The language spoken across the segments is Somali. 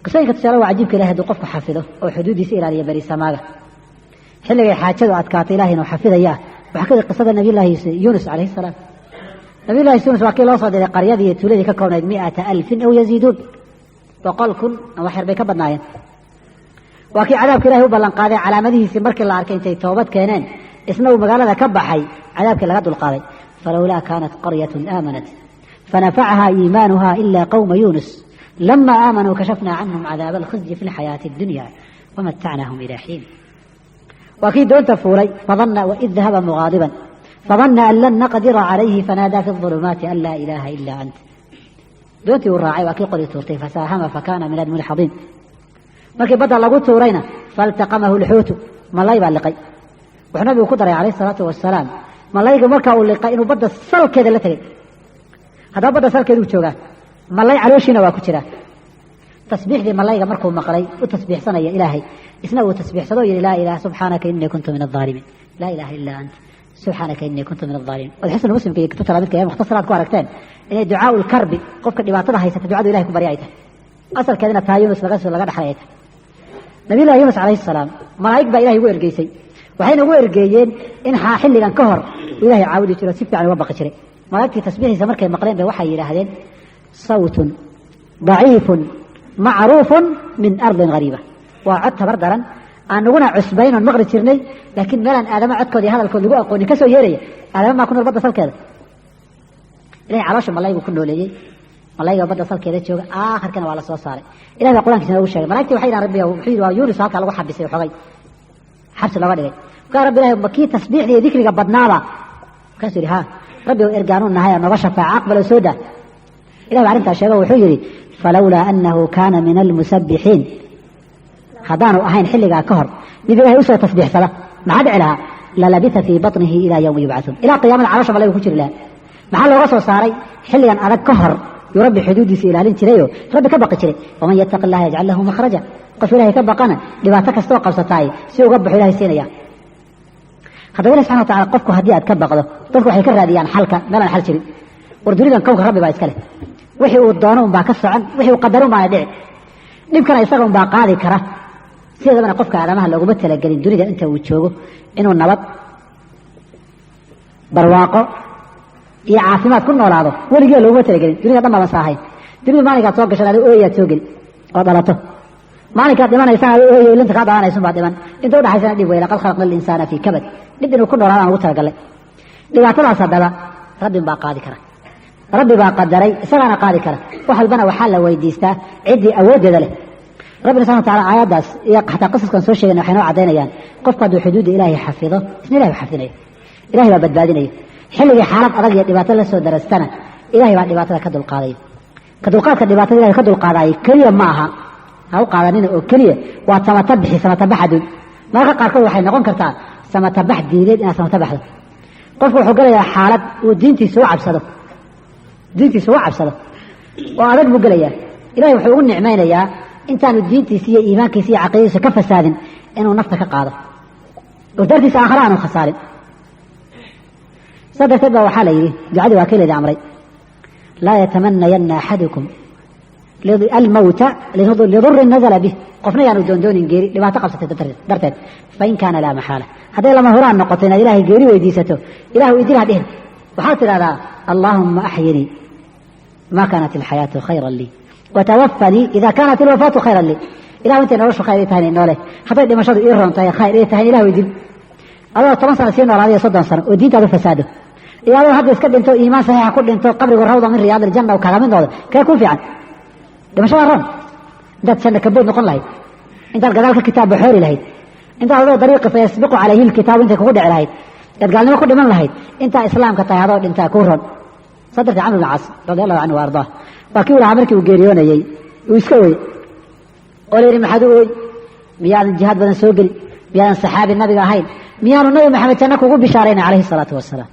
Qisooyinka tusaale waa cajiibka ilahay hadduu qofku xafido oo xuduudiisa ilaaliya beri samaaga xilligay xaajadu adkaatay ilahay inuu xafidayaa. Waxaa ka mid qisada nabiyullaahi Yuunus calayhi salaam. Nabiyullahi Yuunus waa kii loo soo diray qaryadii iyo tuuladii ka koobnayd 100,000 aw yaziiduun, 100,000 ama wax yar bay ka badnaayeen. Waa kii cadaabka ilahay u ballan qaaday calaamadihiisii markii la arkay intay toobad keeneen, isna uu magaalada ka baxay, cadaabkii laga dulqaaday. Falowlaa kaanat qaryatun aamanat fanafacaha iimaanuha ilaa qawma Yuunus lama aamanuu kashafnaa canhum cadaaba alkhizyi fi lxayaati addunya wamatacnaahum ilaa xiin. Waa kii doonta fuulay, fadanna waid dahaba mugaadiban fadanna an lan naqdira calayhi fanaadaa fi ظulumaati an laa ilaaha ilaa ant. Doontii uu raacay waa kii qori tuurtay, fasaahama fakana min almulxadiin. Markii badda lagu tuurayna faltaqamahu lxuutu, malay baa liqay. Wuxuu nabigu ku daray calayhi salaatu wasalaam malayga markaa uu liqay inuu badda salkeeda la tegey. Haddaba badda salkeeduu joogaa, malay calooshiina waa ku jiraa. Tasbiixdii malayga markuu maqlay u tasbiixsanaya ilaahay, isna uu tasbiixsado o yidhi laa ilaha subxaanaka inii kuntu min alظaalimiin, laa ilaha ilaa ant subxaanaka inii kuntu min alظaalimiin. Wad xisnu muslimka iyo kutubta lamidka ee mukhtasaraad ku aragteen inay ducaau lkarbi, qofka dhibaatada haysata ducadu ilahay ku barya ay tahay, asalkeedina taa Yunus laga dhaxlay ay tahay. Nabiyullahi Yunus calayhi salaam malaa'ig baa ilahay ugu ergeysay, waxayna ugu ergeeyeen in xilligan ka hor ilahay caabudi jiro, si fiican uga baqi jiray. Malaa'igtii tasbiixiisa markay maqleen bay waxay yidhaahdeen sawtun daciifun macruufun min ardin hariiba. Waa cod tabar daran aan naguna cusbayn oon maqli jirnay, laakiin meelaan aadama codkooda iyo hadalkood lagu aqoonin ka soo yeeraya. Aadama maa ku nool badda salkeeda? Ilahay caloosha malaygu ku nooleeyey, malayga badda salkeeda jooga, aakhirkana waa la soo saaray. Ilahay baa qur-aankiisa noogu sheegay. Malaigtii waxay yidhahan rabbi, wuxuu yidhi waa Yuunus halkaa lagu xabisay, xogay xabsi looga dhigay. Markaa rabbi ilahay ma kii tasbiixda iyo dikriga badnaaba? Markaasuu yidhi ha rabbi ow ergaanuu nahay oo noga shafaaca aqbalo soo daa. Ilahi baa arrintaa sheego, wuxuu yidhi falowlaa anahu kaana min almusabbixiin, haddaanu ahayn xilligaa ka hor mid ilahay usoo tasbiixsada maxaa dhici lahaa? Lalabitha fii batnihi ilaa yawmi yubcathuun, ilaa qiyaamada caloosha malaygu ku jiri lahaa. Maxaa looga soo saaray? Xilligan adag ka hor yuu rabbi xuduudiisa ilaalin jirayoo rabbi ka baqi jiray. Waman yattaqi illaha yajcal lahu makhraja, qof ilahay ka baqana dhibaato kastoo qabsataay si uga baxo ilahay siinaya. Haddaba ilahi subxana wa tacala qofku haddii aad ka baqdo, dadku waxay ka raadiyaan xalka meelaan xal jirin. War dunidan kownka rabbi baa iska leh, wixii uu doono unbaa ka socon, wixii uu qadaro unbaana dhici, dhibkana isaga unbaa qaadi kara. Sideedabana qofka aadamaha looguma talagelin dunida inta uu joogo inuu nabad, barwaaqo iyo caafimaad ku noolaado, weligee looguma talagelin. Dunida dhan baaban saahayn. Dunida maalinkaad soo gashan adigo ooyaad soo geli oo dhalato, maalinkaad dhimanaysana adigo ooyo linta kaa dhalanaysun baa dhiman, inta udhaxaysana dhib wey. Laqad khalaqna alinsaana fii kabad, dhib inuu ku noolaado aan ugu talagalnay. Dhibaatadaas haddaba rabbin baa qaadi kara, rabbi baa qadaray, isagaana qaadi kara. Wax walbana waxaa la weydiistaa ciddii awooddeeda leh. Rabbina subxana wa tacala aayaddaas iyo xataa qisaskan soo sheegayna waxay noo caddaynayaan qofku hadduu xuduudda ilaahay xafido, isna ilahay u xafidinayo, ilahay baa badbaadinaya. Xilligii xaalad adag iyo dhibaato la soo darastana ilahay baa dhibaatada ka dulqaadaya. Ka dulqaadka dhibaatada ilahay ka dulqaadaayay keliya ma aha, ha u qaadanina oo keliya waa samata bixi, samatabax adduun. Mararka qaarkood waxay noqon kartaa samatabax diineed inaad samata baxdo. Qofku wuxuu gelayaa xaalad uu diintiisa u cabsado, diintiisa u cabsado oo adag buu gelayaa. Ilahay wuxuu ugu nicmaynayaa intaanu diintiisa iyo iimaankiisa iyo caqiidadiisa ka fasaadin inuu nafta ka qaado oo dartiisa aakhare aanu khasaarin. Saa darteed baa waxaa la yidhi ducadii waa kii laydi amray, laa yatamanayanna axadukum almawta lidurin nazala bih, qofna yaanu doondoonin geeri dhibaato qabsatay darteed. Fain kaana laa maxaala, hadday lama huraan noqoto inaad ilaahay geeri weydiisato, ilahu idil ha dhihin, waxaad tidhahdaa allaahuma axyinii ma kaanat alxayaatu khayran lii watawafanii ida kaanat alwafaatu khayran lii. Ilahu intay noloshu khayr ii tahayna noole, hadday dhimashadu ii roon tahay khayr ii tahay ilahu idil. Adoo 10 sano sii noolaadayo 30 sano oo diintaadu fasaado, iyo adoo hadda iska dhinto iimaan saxiixa ku dhinto qabrigu rawda min riyaad aljanna kaga mid noqdo, kee kuu fiican? Dhimashada roon. Intaad janna kabood noqon lahayd, intaad gadaal ka kitaab baxoori lahayd, intaad adoo dariiqi fayasbiqu calayhi lkitaabu intay kugu dhici lahayd, ead gaalnimo ku dhiman lahayd, intaa islaamka tahay adoo dhintaa kuu roon. Saa darteed Camr ibn Caas radi allahu canhu wa ardaah waa kii u lahaa markii uu geeriyoonayey uu iska ooyey oo la yidhi maxaad u ooy, miyaadan jihaad badan soo geli, miyaadan saxaabi nabiga ahayn, miyaanu nabi Maxamed janno kugu bishaarayna calayhi salaatu wasalaam?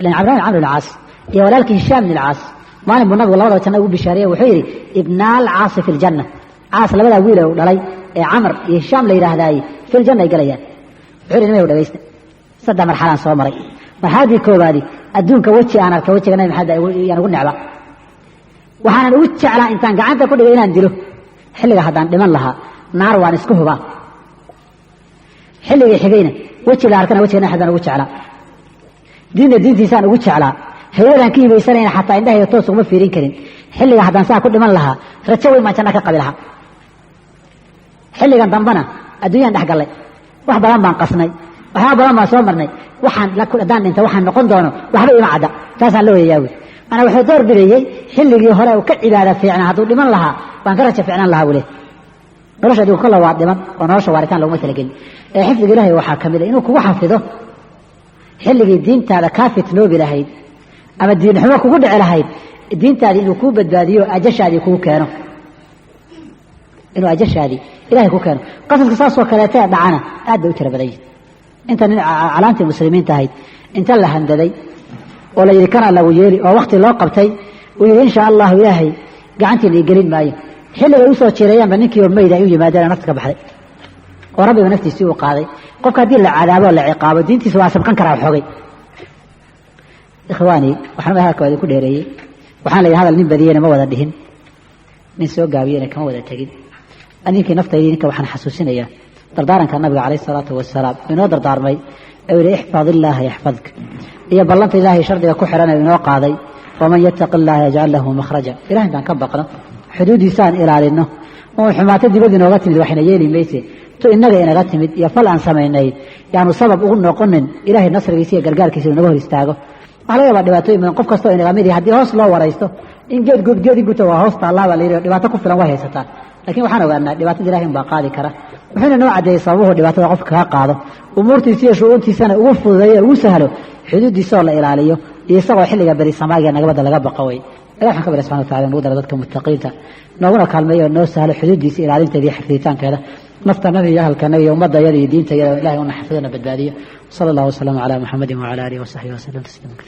Ilan Cabdiraxman Camr ibn Caas iyo walaalkii Hishaam ibn Alcaas maalin buu nabigu labadaba janno ugu bishaariyey. Wuxuu yidhi ibnaal caasi fi ljanna, caas labadaa wiil uu dhalay ee Camr iyo Hishaam la yidhaahdaayey fi ljanna ay galayaan. Wuxuu yidhi nimayow dhagaysta, 3 marxalaan soo maray. Marxaladii koowaadi adduunka weji aan arka wejiga nabi Maxamed yaan ugu necba, waxaanan ugu jeclaa intaan gacanta ku dhigay inaan dilo. Xilliga haddaan dhiman lahaa naar waan isku hubaa. Xilligii xigayna weji la arkana wejiga naxdaan ugu jeclaa, diinna diintiisaan ugu jeclaa, hayadaan ka hibaysanayna xataa indhahayga toos uguma fiirin karin. Xilliga haddaan saa ku dhiman lahaa rajo weyn baan janna ka qabi lahaa. Xilligan dambena adduunyaan dhex gallay, wax badan baan qasnay, waxyaaba badan baan soo marnay, waxaan haddaan dhinta waxaan noqon doono waxba ima cadda, taasaan la wayayaa buuri. Maanaa wuxuu door bidayey xilligii hore uu ka cibaada fiicnaa hadduu dhiman lahaa baan ka rajo fiicnaan lahaa buu leey. Nolosha adigu kolla waa dhiman oo nolosha waaritaan laguma talagelin. Ee xifdiga ilaahay waxaa ka mid a inuu kugu xafido xilligii diintaada kaa fitnoobi lahayd ama diin xumo kugu dhici lahayd, diintaadii inuu kuu badbaadiyo, ajashaadii kuu keeno, inuu ajashaadii ilahay ku keeno. Qasaska saasoo kaleetee dhacana aad bay u tira badan yihin. Inta nin calaamtii muslimiinta ahayd inta la handaday oo la yidhi kana lagu yeeli oo wakti loo qabtay uu yidhi insha allahu ilaahay gacantiina i gelin maayo. Xilligay usoo jireeyaanba ninkiiba mayda ay u yimaadeen nafta ka baxday oo rabbiba naftiisii uu qaaday. Qofka haddii la cadaabo oo la ciqaabo diintiisa waa sabqan karaa xoogay. Ikhwaani, waxaan hadalka waa idinku dheereeyey. Waxaan la yidhi hadal nin badiyeyna ma wada dhihin, nin soo gaabiyeyna kama wada tegin. Ninkii naftaydii ninka waxaan xasuusinayaa dardaaranka nabiga calayhi salaatu wasalaam inoo dardaarmay ee yidhi ixfad illaaha yaxfadka, iyo ballanta ilaahay shardiga ku xiran ee inoo qaaday waman yattaqi illaaha yajcal lahu makhraja. Ilahay intaan ka baqno, xuduudiisaan ilaalino, oo xumaato dibad inooga timid waxayna yeeli mayse, tu innaga inaga timid iyo fal aan samaynay yaanu sabab ugu noqonin ilaahay nasrigiisa iyo gargaarkiisa inuu naga hor istaago. Waxaa laga yaabaa dhibaatooyin badan qof kastoo inaga mid yahay haddii hoos loo waraysto in geed gub geedi guta waa hoos taallaa baa la yidhi, dhibaato ku filan way haysataa. Laakiin waxaan ogaanaa dhibaatada ilahay unbaa qaadi kara. Wuxuuna noo caddeeyey sababuhu dhibaatada qofka kaga qaado, umuurtiisa iyo shu'uuntiisana ugu fududeeyo ugu sahlo xuduuddiisa oo la ilaaliyo iyo isagoo xilliga beri samaaga nagabadda laga baqo wey. Ilahi waxaan ka barya subxana watacala nugu daro dadka muttaqiinta, nooguna kaalmeeyo noo sahlo xuduuddiisa ilaalinteeda iyo xifditaankeeda, naftanada iyo ahalkanaga iyo ummadayada iyo diintayada ilahay una xafidona badbaadiyo. Sala allahu wasalaamu calaa muxamedin wacala aalihi wasaxbihi wasalam tasliiman kasiira.